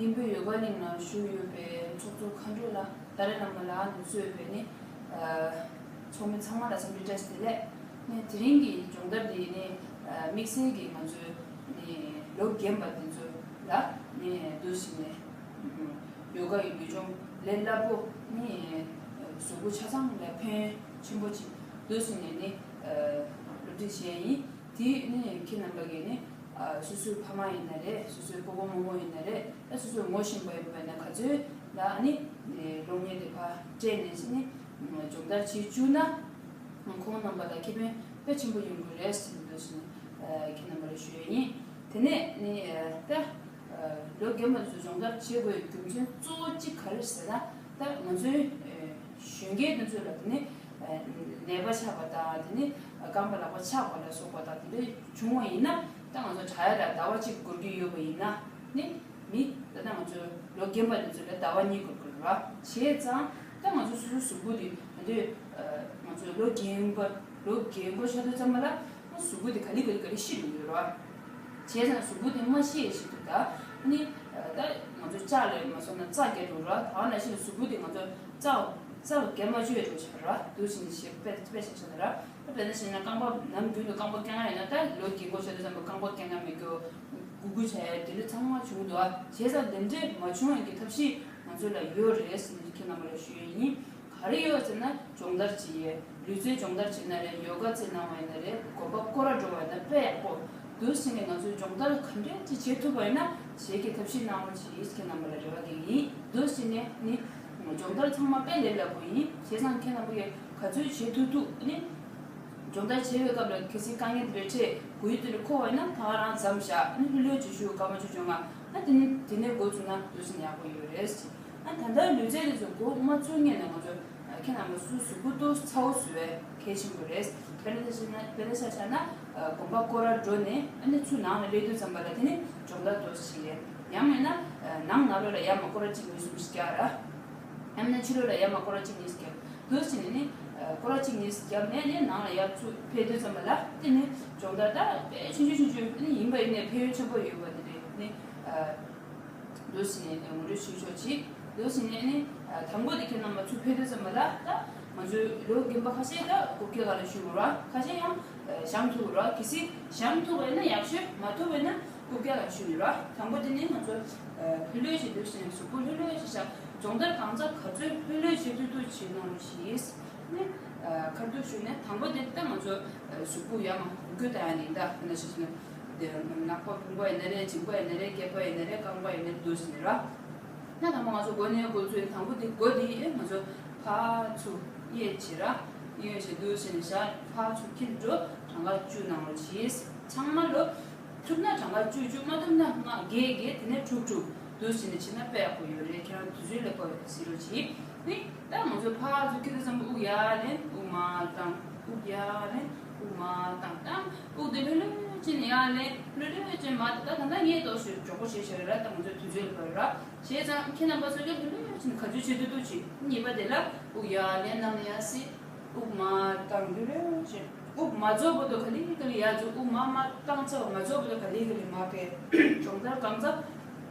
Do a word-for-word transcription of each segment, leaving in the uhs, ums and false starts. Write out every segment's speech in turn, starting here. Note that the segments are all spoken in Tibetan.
དབྱིན་བོད་ཡོ་ག་གླིང་ནང་བཞུགས་ཡོད་པའི་ཚོགས་གཙོ་མཁའ་འགྲོ་ལགས། ཏཱ་ལའི་བླ་མ་ལགས་ནས་གཙོས་པའི་ནི་ཚོགས་མི་ཚང་མ་ལ་འཚམས་འདྲི་བཀྲ་ཤིས་བདེ་ལེགས། ནི་དེ་རིང་གི་སྦྱོང་བརྡར་འདི་ནི་དམིགས་བསལ་གྱིས་ང་ཚོའི་ནི་ལོ་རྒན་པ་འདི་ཚོ་ལ་ནི་འདུག་ཞིག་ནས་ཡོ་ག་ཡི་ལུས་སྦྱོང་ལས་སླ་པོ་ནི་གཟུགས་པོ་ཆ་ཚང་ལ་ཕན་ཆེན་པོ་ཅིག་འདུག་ཞིག་ནས་ནི་སློབ་ཁྲིད་བྱས་ཡིན། དེ་ནི་ཁྱེད་རྣམ་པ་གིས་ནི་ཨ་སོ་སོའི་ཕ་མ་ཡིན་ན་རེད། སོ་སོའི་སྤོ་བོ་རྨོ་མོ་ཡིན་ན་རེད། ཨ་སོ་སོའི་ངོ་ཤེས་པ་ཡིན་པ་ཡིན་ན་ག་ཚོད་ལ་ནི་གློག་བརྙན་དེ་ཕར་སྤྲད་ནས་ནི་སྦྱོང་བརྡར་བྱེད་བཅུག་ན་ཁོང་རྣམ་པ་ལ་ཁེ་ཕན་དཔེ་ཆེན་པོ་ཡོང་གི་རེད་ཟེར་འདུག་ཟེར་ནས་ཁྱེད་རྣམ་པ་ལ་ཞུ་ཡས་ཡིན། དེ་ནས་ནི་ད་ལོ་རྒན་པ་ཚོ་སྦྱོང་བརྡར་བྱེད་དགོས་ཡག་རྒྱུ་མཚན་གཙོ་བོ་གཅིག་ག་རེ་ཟེར་ན། ད་ང་ཚོའི་གཞོན་སྐྱེས་དེ་ཚོ་ལ་དེ་ནི་ནད་པ་ཆགས་པ་དང་། དེ་ནི་རྐང་པ་ལག་པ་ཆག་པ་ལ་སོགས་པ་དང་དེ་འདྲ་བྱུང་བ་ཡིན་ན། ད་ང་ཚོ་དྲག་ཡ་ལ་ཟླ་བ་གཅིག་འགོར་གྱི་ཡོད་པ་ཡིན་ན་ནི་མི་ད་ལྟ་ང་ཚོ་ལོ་རྒན་པ་དེ་ཚོ་ལ་ཟླ་བ་གཉིས་འགོར་གྱི་རེད་བ། བྱས་ཙང་ད་ང་ཚོ་སོ་སོའི་གཟུགས་པོ་དེ་ད་དུང་ང་ཚོ་ལོ་རྒན་པ་ལོ་རྒན་པ་ཆགས་དུས་ཙམ་པ་ལ་གཟུགས་པོ་དེ་ག་ལེ་ག་ལེ་ག་ལེ་ཤི་འགྲོ་གི་ཡོད་རེད་བ། བྱས་ཙང་གཟུགས་པོ་དེ་མ་ཤི་ཡས་ཤིག་ཏུ་ད་ནི་ད་ང་ཚོ་ལྕགས་ལས་མ་སོང་ན་རྩ་རྒྱག་འགྲོ་ར། ད་ནང་བཞིན་གཟུགས་པོ་དེ་ང་ཚོ་རྩ་རྩ་རྒྱག་མ་བཅུག་ཡས་འགྲོ་བྱ་ར། འདུག་བྱས་ནས་ཞེ་དཔེ་དཔེ་ཆ་བཞག་ན་ར། ད་དཔེར་ན་བྱས་ན་རྐང་པ་ནམ་རྒྱུན་དུ་རྐང་པ་སྐེ་ངར་ཡོད་ན། ད་ལོ་རྒན་པོ་ཆགས་དུས་ཙམ་པ་རྐང་པ་སྐེ་ངར་མེད་རྒྱུ་གུག་གུག་བྱ་ཡས་དེ་འདྲ་ཚང་མ་བྱུང་འདུག་ཨ། བྱས་ཙང་དེ་འདྲས་མ་བྱུང་ཡས་ཀྱི་ཐབས་ཤེས་ང་ཚོ་ལ་ཡོད་རེད་ཟེར་ནས་ཁྱེད་རྣམ་པ་ལ་ཞུ་ཡས་ཡིན། ག་རེ་ཡོད་ཟེར་ན་སྦྱོང་བརྡར་བྱེད་ཡས། ལུས་རྩལ་སྦྱོང་བརྡར་བྱེད་ན་རེད། ཡོ་ག་རྩེད་གནང་བ་ཡིན་ན་རེད། གོམ་པ་སྐོར་ར་འགྲོ་བ་ཡིན་ན་དཔེ་ཡག་པོ། འདུག་བྱས་ནས་ང་ཚོས་སྦྱོང་བརྡར་ག་འདྲས་ཅིག་བྱེད་ཐུབ་པ་ཡིན་ན་བྱེད་ཀྱི་ཐབས་ཤེས་གནང་རོགས་བྱེད་ཟེར་ཁྱེད་རྣམ་པ་ལ་རེ་བ་རྒྱག་གི་ཡིན། འདུག་བྱས་ནས་ནི་སྦྱོང་བརྡར་ཚང་མ་དཔེ་ལས་སླ་པོ་ཡིན། བྱས་ཙང་ཁྱེད་རྣམ་པ་གིས་ག་ཚོད་བྱེད་ཐུབ་ཐུབ་ནི། སྦྱོང་བརྡར་བྱེད་པའི་སྐབས་ལ་གལ་སྲིད་དཀའ་ངལ་འདི་འདྲ་འཕྲད་དགོས་ཡོད་དུས་ལ་ཁོ་བ་ཡིན་ན་ད་ག་རང་མཚམས་བཞག་ནི་ལྷོད་ལྷོད་ཅིག་བཞུགས། སྐར་མ་བཅུ་བཅོ་ལྔ། ད་དེ་ནི་དེ་ནས་འགོ་བཙུགས་ན་འདུག་སེ་ཡག་པོ་ཡོད་རེད། ཨ་ད་ལྟ་ལུས་རྩལ་དེ་ཚོ་འགོ་མ་བཙུགས་སྔོན་ནས་ང་ཚོ་ཁྱེད་རྣམ་པ་སོ་སོའི་གཟུགས་པོ་ཏོག་ཙམ་ཚ་བོ་བཟོ་བའི་གལ་ཆེན་པོ་རེད། དཔེར་ན་ཆ་བཞག་ན་དཔེར་ན་ཆ་བཞག་ན་གོམ་པ་སྐོར་ར་འགྲོ་ནས་ཨ་ནི་ཚུར་ནང་ལ་སླེབས་དུས་ཙམ་པ་ལ་དེ་ནི་སྦྱོང་བརྡར་ཏོག་ཙམ་བྱེད་ཡས། ཡང་མིན་ན་ནང་ན་རོ་ལ་ཡར་མར་སྐོར་ར་གཅིག་གཉིས་གསུམ་ཞིག་རྒྱག་ར། ཡང་མིན་ན་ཕྱི་རོལ་ལ་ཡར་མར་སྐོར་ར་གཅིག་གཉིས་ཤིག་རྒྱག་འདུག་བྱས་ནས་ནི། སྐོར་ར་གཅིག་གཉིས་ཤིག་བརྒྱབ་ནས་ནི་ནང་ལ་ཡར་ཚུར་ཕེབས་དུས་ཙམ་པ་ལ་དེ་ནི་སྦྱོང་བརྡར་ད་དཔེ་ཆུང་ཆུང་ཆུང་ཆུང་ནི་ཡིན་པ་ཡིན་ནའི་ཕན་ཡོན་ཆེན་པོ་ཡོད་པ་དེ་རེད། ནི་འདུག་བྱས་ནས་ངོ་སྤྲོད་ཞུ་ཆོག་ཅིག་འདུག་བྱས་ནས་ནི་དང་པོ་དེ་ཁྱེད་རྣམ་པ་ཚུར་ཕེབས་དུས་ཙམ་པ་ལ་ད་ང་ཚོའི་ལོ་རྒན་པ་ཁ་ཤས་ད་རྐུབ་བཀྱག་སྒང་ལ་བཞུགས་ར། ཁ་ཤས་ཡང་བཞེངས་ཐུབ་ར། གལ་སྲིད་བཞེངས་ཐུབ་པ་ཡིན་ན་ཡག་ཤོས། མ་ཐུབ་པ་ཡིན་ན་རྐུབ་བཀྱག་ལ་བཞུགས་ཡོད་ར། དང་པོ་དེ་ནི་ང་ཚོ་ལྷོད་ལྷོད་བྱས་འདུག་བྱས་ནས་གཟུགས་པོ་ལྷོད་ལྷོད་བྱས་བཞག་སྦྱོང་བརྡར་གང་ཚ་ག་ཚོད་ལྷོད་ལྷོད་བྱེད་ཐུབ་ཐུབ་བྱེད་གནང་རོགས་ཞེས་ནི་ཁ་ཐུག་ཞུས་ནས། དང་པོ་དེ་ད་ང་ཚོ་གཟུགས་པོ་ཡར་མར་འགུལ་སྐྱོད་བཏང་ཡ་ནི་ད་ན་ཞིག་ནི་དེ་ལག་པ་དཔུང་པ་ཡིན་ན་རེད། མཇིང་པ་ཡིན་ན་རེད། སྐེད་པ་ཡིན་ན་རེད། རྐང་པ་ཡིན་ན་རེད། འདུག་ཟེར་ནས་ར། ན་དང་པོ་ང་ཚོ་མགོ་ནས་འགོ་ཚུགས། དང་པོ་དེ་མགོ་དེ་ཨེ་ང་ཚོ་ཕར་ཚུར་གཡས་བྱེད་ར། གཡས་བྱེད་འདུག་ཟེར་ནས་བཞག་ཕར་ཚུར་འཁྱེར་འགྲོ། གྲངས་ཀ་བཅུ་གནང་རོགས་གྱིས། ཚང་མ་ལོ། ཐུབ་ན་གྲངས་ཀ་བཅུ་བཅུ། མ་ཐུབ་ན་ལྔ་བརྒྱད་བརྒྱད། དེ་ནས་དྲུག་དྲུག་འདུག་བྱས་ནས་བྱས་ན་དཔེ་ཡག་པོ་ཡོད་རེད། ཁྱེད་རང་དུས་ཚོད་ལ་དཔག་པའི་གཟིགས་རོགས་གྱིས། ནི་ད་ང་ཚོ་ཕར་ཚུར་འཁྱེར་དུས་ཙམ་པ་དབུགས་ཡར་ལེན། དབུགས་མར་བཏང་། དབུགས་ཡར་ལེན། དབུགས་མར་བཏང་། ད་དབུགས་དེ་ལྷོད་ལྷོད་བྱས་ནས་ཡར་ལེན། ལྷོད་ལྷོད་བྱས་ནས་མར་བཏང་། ད་ད་ལྟ་ངས་ཏོག་ཙམ་མགྱོགས་པོ་བྱས་བཞག་རེད་ར། ད་ང་ཚོ་དུས་ཚོད་ལ་དཔག་པའི་ར། བྱས་ཙང་ཁྱེད་རྣམ་པ་ཚོ་ཀྱང་ལྷོད་ལྷོད་བྱས་ནས་ག་ཚོད་བྱེད་ཐུབ་ཐུབ་བྱེད། གཉིས་པ་དེ་ལ་དབུགས་ཡར་ལེན། གནམ་ལ་ཡར་བསིལ། དབུགས་མར་བཏང་། ལྷོད་ལྷོད་བྱས། དབུགས་མ་རྫོགས་བར་དུ་ག་ལེ་ག་ལེ་ཡར་འཛུགས། དབུགས་མར་མར་བཏང་ཚར་བ་མ་རྫོགས་བར་དུ་ག་ལེ་ག་ལེ་མར་ཕེབས། སྦྱོང་བརྡར་གང་ཚ།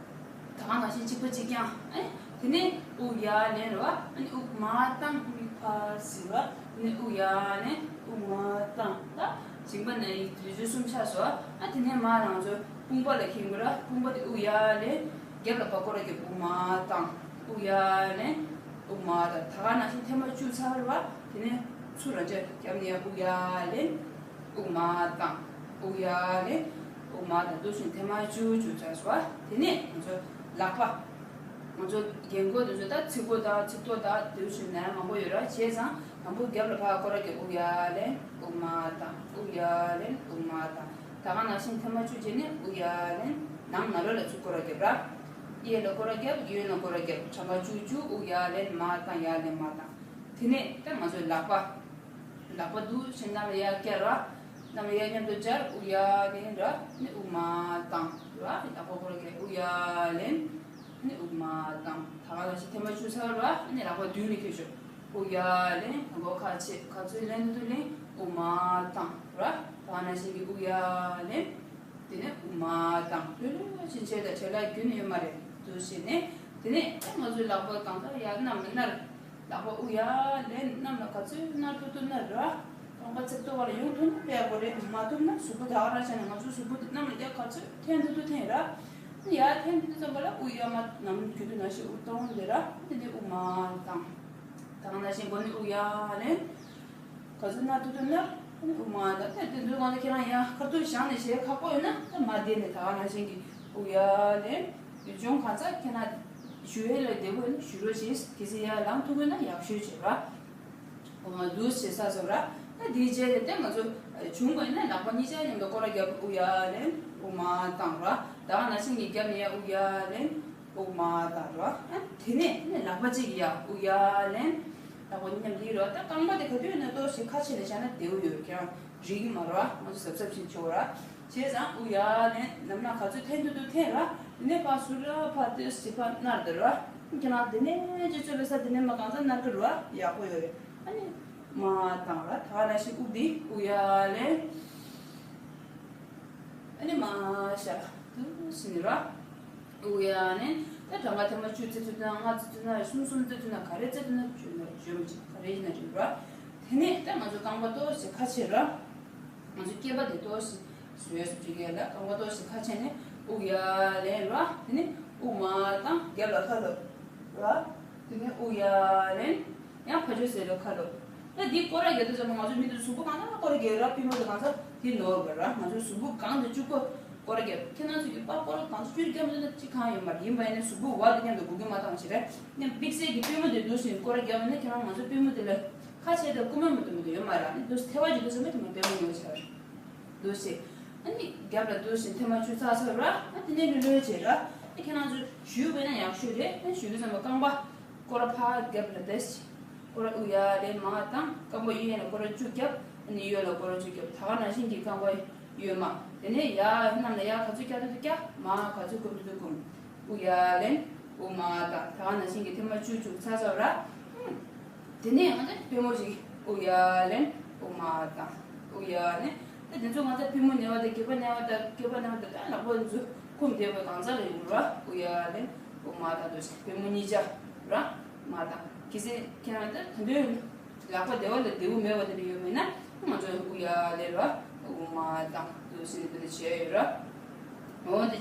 ད་ག་ནང་བཞིན་གཅིག་པ་གཅིག་རྐྱང་། ཨེ། དེ་ནས་དབུགས་ཡར་ལེན་ར་བ། ཨ་ནི་དབུགས་མར་བཏང་། མིག་ཕར་གཟིགས་ར། ཨ་ནི་དབུགས་ཡར་ལེན། དབུགས་མར་བཏང་། ད་མཇིང་པ་ནས་ཡིད་དུ་ཚོད་གསུམ་ཆགས་སོ། ཨ་དེ་ནས་མར་ང་ཚོ་དཔུང་པ་ལ་འཁྱེར་དགོས་ར། དཔུང་པ་དེ་དབུགས་ཡར་ལེན། རྒྱབ་ལ་ཕར་སྐོར་ར་རྒྱབ། དབུགས་མར་བཏང་། དབུགས་ཡར་ལེན། དབུགས་མར་བཏང་། ད་ག་ནང་བཞིན་ཐེངས་མ་བཅུ་ཚར་བ། དེ་ནས་ཚུར་ར་འཇགས། རྒྱབ་ནས་ཡར་དབུགས་ཡར་ལེན། དབུགས་མར་བཏང་། དབུགས་ཡར་ལེན། དབུགས་མར་བཏང་། འདུག་བྱས་ནས་ཐེངས་མ་བཅུ་བཅུ་ཚར་སོང་བ། དེ་ནས་ང་ཚོ་ལག་པ། ང་ཚོ་རྒན་རྒོན་དེ་ཚོ་ད་ཚིགས་མགོ་དང་ཚིགས་ཐོ་དང་དེ་བཞིན་ནད་མང་པོ་ཡོད་ར། བྱས་ཙང་དང་པོ་རྒྱབ་ལ་ཕར་སྐོར་ར་རྒྱབ། དབུགས་ཡར་ལེན། དབུགས་མར་བཏང་། དབུགས་ཡར་ལེན། དབུགས་མར་བཏང་། ད་ག་ནང་བཞིན་ཐེངས་མ་བཅུ་བྱས་ནས་དབུགས་ཡར་ལེན། ནང་ན་རོ་ལ་ཚུར་སྐོར་ར་རྒྱབ་ར། གཡས་ལ་སྐོར་ར་རྒྱབ། གཡོན་ལ་སྐོར་ར་རྒྱབ། གྲངས་ཀ་བཅུ་བཅུ། དབུགས་ཡར་ལེན། མར་བཏང་། ཡར་ལེན། མར་བཏང་། དེ་ནས་ད་ང་ཚོའི་ལག་པ། ལག་པ་འདུག་བྱས་གནམ་ལ་ཡར་བཀྱག་ར། གནམ་ལ་ཡར་མཉམ་དུ་སྦྱར། དབུགས་ཡར་ལེན་ར། ནི་དབུགས་མར་བཏང་ར། ལག་པ་སྐོར་ར་རྒྱབ། དབུགས་ཡར་ལེན། ནི་དབུགས་མར་བཏང་། ད་ག་ནང་བཞིན་ཐེངས་མ་བཅུ་ཚར་ར། ནི་ལག་པ་མདུན་ལ་འཁྱེར་ཤོག་དབུགས་ཡར་ལེན། མགོ་ཁ་ཕྱེ། ག་ཚོད་ལེན་ཐུབ་ཐུབ་ལེན། དབུགས་མར་བཏང་ར། ད་ག་ནང་བཞིན་གྱི་དབུགས་ཡར་ལེན། དེ་ནས་དབུགས་མར་བཏང་། ལྷོད་ལྷོད་བྱས་བྱས། ད་བྲེལ་བ་རྒྱུན་ཡོད་མ་རེད། འདུག་བྱས་ནས། དེ་ནས་ཨེ་ང་ཚོའི་ལག་པ་གང་ལྟར་ཡར་གནམ་ལ་བསྣར། ལག་པ་དབུགས་ཡར་ལེན། གནམ་ལ་ག་ཚོད་བསྣར་ཐུབ་ཐུབ་བསྣར་ར། རྐང་པ་ཚིག་ཐོག་ལ་ཡོང་ཐུབ་ན་དཔེ་ཡག་པོ་རེད། མ་ཐུབ་ན་གཟུགས་པོ་ད་ག་རང་བྱས་ནས་ང་ཚོའི་གཟུགས་པོ་དེ་གནམ་ལ་ཡར་ག་ཚོད་འཐེན་ཐུབ་ཐུབ་འཐེན་ར། ཡར་འཐེན་ཐུབ་ཙམ་པ་ལ་དབུགས་ཡར་མར་ནམ་རྒྱུན་དུ་ནང་བཞིན་དབུགས་གཏོང་དེ་ར། དེ་ནས་དབུགས་མར་བཏང་། ད་ག་ནང་བཞིན་མགོ་ནས་དབུགས་ཡར་ལེན། ག་ཚོད་བསྣར་ཐུབ་ཐུབ་བསྣར། དབུགས་མར་བཏང་། ད་དེ་ཚོའི་སྒང་ལ་ཁྱེད་རང་ཡང་ཁ་ཐུག་བཞག་ནས་བྱེད་ཁག་པོ་ཡོད་ན་ད་མ་བསྡད་ནས་ད་ག་ནང་བཞིན་གྱི་དབུགས་ཡར་ལེན། ཡུལ་ལྗོངས་གང་ས་ཁྱེད་རང་ཞུ་ཡས་ལ་བདེ་པོ་ཡོད་ན་ཞུ་རོགས་བྱེད། གལ་སྲིད་ཡར་ལངས་ཐུབ་ཀྱི་ཡོད་ན་ཡག་ཤོས་བྱེད་ར། འོ་མ་འདུག་བྱེད་ས་སོ་ར། ད་དེའི་རྗེས་ལ་ད་ང་ཚོ་བྱུང་བ་ཡིན་ན་ལག་པ་གཉིས་ཆ་མཉམ་དུ་སྐོར་ར་རྒྱབ། དབུགས་ཡར་ལེན། དབུགས་མར་བཏང་ར། ད་ག་ནང་བཞིན་གྱི་རྒྱབ་ནས་ཡར་དབུགས་ཡར་ལེན། དབུགས་མར་བཏང་ར། ཨ་དེ་ནས་ནས་ལག་པ་གཅིག་གིས་ཡར་དབུགས་ཡར་ལེན། ལག་པ་གཉིས་མཉམ་དུ་ཡིན་ར། ད་རྐང་པ་དེ་ག་དུས་ཡིན་ན་ཏོག་ཙམ་ཁ་ཕྱེ་ནས་བཞག་ན་བདེ་པོ་ཡོད། ཁྱེད་རང་རིག་གི་མ་རེད་བ། ང་ཚོ་གཟབ་གཟབ་བྱེད་ཆོག་ར། བྱས་ཙང་དབུགས་ཡར་ལེན། ནམ་ལངས་ག་ཚོད་འཐེན་ཐུབ་ཐུབ་འཐེན་ར། དེ་ནས་ཕར་ཟུར་ར་ཕར་ཏོག་ཙམ་ཕར་བསྣར་དེ་ར། ཁྱེད་རང་དེ་ནས་ཅི་ཚོད་ལ་ས་དེ་ནས་མར་གང་ཚ་བསྣར་གི་ར། ཡག་པོ་ཡོད་རེད། ཨ་ནི་མར་བཏང་ར། ད་ག་ནང་བཞིན་དབུགས་འདི་དབུགས་ཡར་ལེན། ཨ་ནི་མར་བཞག་ར། དུ་ཟིན་ར། དབུགས་ཡར་ལེན། ད་གྲངས་ཀ་ཐེངས་མ་བཅུ་རྩེ་ཐུབ་ན། ལྔ་རྩེ་ཐུབ་ན། གསུམ་གསུམ་རྩེ་ཐུབ་ན། ག་རེ་རྩེ་ཐུབ་ན་བཅོས་ན་བཅོས་མ་བྱེད་ག་རེ་ཡིན་ན་རེད་ར། དེ་ནས་ད་ང་ཚོ་རྐང་པ་ཏོག་ཙམ་ཁ་ཕྱེ་ར། ང་ཚོ་སྐེད་པ་དེ་ཏོག་ཙམ་བཟོས་སུ་བཅུག་གི་ལ། རྐང་པ་ཏོག་ཙམ་ཁ་ཕྱེ་ནས་དབུགས་ཡར་ལེན་ར། དེ་ནས་དབུགས་མར་བཏང་། རྒྱབ་ལ་ཁ་ལོག་ར། དེ་ནས་དབུགས་ཡར་ལེན། ཡང་ཕར་ཕྱོགས་ཟེར་ལོ་ཁ་ལོ། ད་འདི་སྐོར་ར་རྒྱག་དུས་ཙམ་པ་ང་ཚོ་མི་དེ་གཟུགས་པོ་གང་ལྟར་སྐོར་ར་རྒྱག་ར། པུས་མོ་དེ་གང་ཚ་དེ་ནོར་བ་ར། ང་ཚོ་གཟུགས་པོ་གང་དུ་བཅུག་གོ་སྐོར་ར་རྒྱབ། ཁྱེད་རང་ཚོ་གི་པ་སྐོར་ར་གང་ཚ་བཅུ་རྒྱབ་མི་འདུག་ན་ཅི་གང་ཡོད་མ་རེད། ཡིན་པ་ཡིན་ན་གཟུགས་པོ་བར་དུ་མཉམ་དུ་སྒུར་རྒྱུ་མ་བཏང་བ་ཞིག་རེད། ནས་དམིགས་བསལ་གྱི་པུས་མོ་དེ་འདུག་སེ་སྐོར་ར་རྒྱབ་ན་ཁྱེད་རང་ང་ཚོ་པུས་མོ་དེ་ལ་ཁ་ཕྱེ་དང་རྐུ་མ་མི་འདུག་མི་འདུག་ཡོད་མ་ར། ནས་འདུག་སེ་ཐལ་བ་ཅིག་འདུག་སེ་མི་དེ་མ་པུས་མོ་ཡོད་ཆ་ར། འདུག་སེ། ཨ་ནི་རྒྱབ་ལ་འདུག་སེ་ཐལ་མ་བཅུ་ཚར་ཚར་ར། ཨ་དེ་ནས་ལྷོད་ལྷོད་བྱེད་ར། ཨ་ཁྱེད་རང་ཚོ་གཞུས་པས་ན་ཡག་ཤོས་རེད། ཨ་གཞུས་དུས་ཙམ་པ་རྐང་པ་སྐོར་ར་ཕར་རྒྱབ་ལ་བསྡད། སྐོར་ར་དབུགས་ཡར་ལེན་མར་བཏང་། རྐང་པ་གཡས་གཡོན་ལ་སྐོར་ར་བཅུ་རྒྱབ། ཨ་ནི་གཡོན་ལ་སྐོར་ར་བཅུ་རྒྱབ། ད་ག་ནང་བཞིན་གྱི་རྐང་པ་གཡོན་མར། དེ་ནས་ཡར་གནམ་ལ་ཡར་ག་ཚོད་བཀྱག་ཐུབ་ཐུབ་བཀྱག། མར་ག་ཚོད་སྒུར་ཐུབ་ཐུབ་སྒུར། དབུགས་ཡར་ལེན། དབུགས་མར་བཏང་། ད་ག་ནང་བཞིན་གྱི་ཐལ་མ་བཅུ་བཅུ་ཚར་ཚར་ར། དེ་ནས་ང་ཚོ་པུས་མོ་ཅིག་དབུགས་ཡར་ལེན། དབུགས་མར་བཏང་། དབུགས་ཡར་ལེན། ད་དེ་ཚོ་ང་ཚོ་པུས་མོ་ནས་བ་དང་སྐེད་པ་ནས་བ་དང་སྐེད་པ་ནས་བ་དང་ད་ལག་པ་འཛུ་ཁུམ་བསྡད་པའི་གང་ཚ་ལ་ཡོང་ར། དབུགས་ཡར་ལེན། དབུགས་མར་བཏང་། འདུག་སེ་པུས་མོ་གཉིས་ཆ་ར་མར་བཏང་། གལ་སྲིད་ཁྱེད་རང་ད་ད་དུང་ལག་པ་བདེ་བ་ལ་བདེ་པོ་མེད་པ་དེ་འདྲ་ཡོད་མེད་ན་ང་ཚོ་དབུགས་ཡར་ལེན་ར། དབུགས་མར་བཏང་། འདུག་སེ་འདི་འདྲ་བྱས་ཡོད་ར། འོ་འདི་